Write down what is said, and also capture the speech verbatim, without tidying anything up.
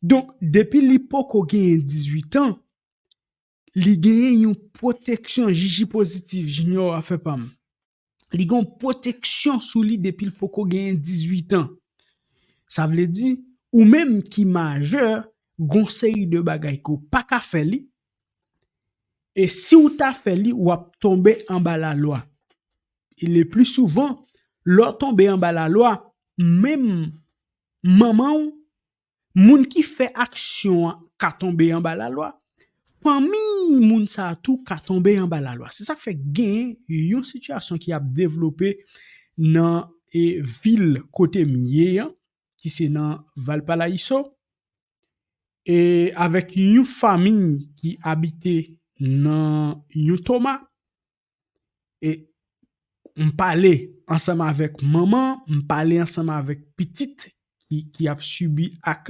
Donk, depi li poko genyen dizuit an, li genyen yon pwoteksyon, Jiji Pozitif, Junior a fè pa m. Li gen yon pwoteksyon sou li depi l poko genyen dizuit an. Sa vle di, ou menm ki majè, gon seri de bagay ke w pa ka fè li, e si w ta fè li, w ap tonbe anba lalwa. E le pli souvan, lè w tonbe anba lalwa, menm manman w, moun ki fè aksyon an ka tonbe anba lalwa, fanmi moun sa a tou ka tonbe anba lalwa. Se sa k fè gen yon sitiyasyon ki ap devlope nan e, vil kote m ye an, ki se nan Valparaíso, e avèk yon fanmi ki abite nan yon toma, e m pale ansanm avèk manman, m pale ansanm avèk pitit ki, ki ap sibi ak